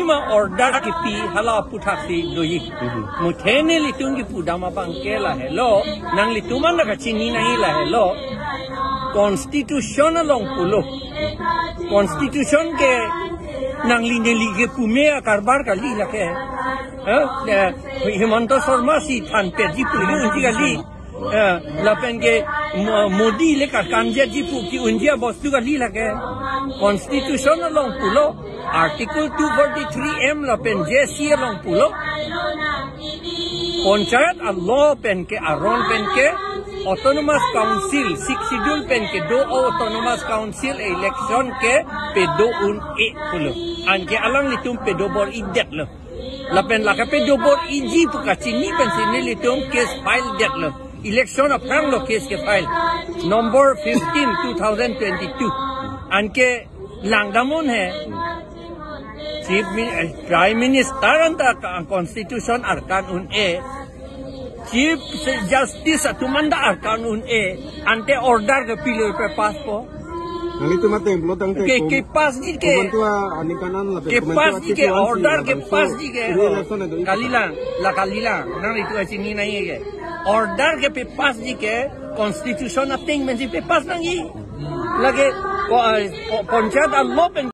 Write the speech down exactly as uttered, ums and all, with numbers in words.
ma order kipi hala aputhaksi doji. Mhm. Muthe nelitum kipudam abang ke lahelo, nanglitum anta kachini nangji lahelo. Constitution along pulo. Constitution ke nangli neli ke pume akarbar kali lake. Eh, eh, Himanta Sarma si thanpetji pu ke unji kali. Eh, lapen ke Mo- Modi le karkanjatji pu ke unji abostu kali lake. Constitution along pulo. Article two forty-three M lapen J C along pulo. Panchayat a-law pen ke aron pen ke Autonomous Council, Sixth Schedule pen kedo Autonomous Council election ke pedo un-e pulo. Anke alanglitum pedo bor-idetlo. Lapen lake pedo bor-iji pu kachini pensi nelitum case file detlo. Election aphranglo case ke file. Number fifteen, two thousand twenty-two. Anke langdam un-e. Chief Min- eh, Prime Minister anta ka- Constitution arkan un-e. Chief Justice atum anta arkan un-e. Ante order ke pilo pepasspo. Nanglitum ateng pulo tangte ke, kom- ke passji ke. Komantua aningkan an lapen ke komantua passji ke, T T O ansi order ke lapen so passji ke. Re-election ado. Kalilang, la kalilang. Nanglitum kachini nangji ke. Order ke pepassji ke, Constitution ateng pensi pepass nangji. Lake, ko- eh, ko- Panchayat a-law pen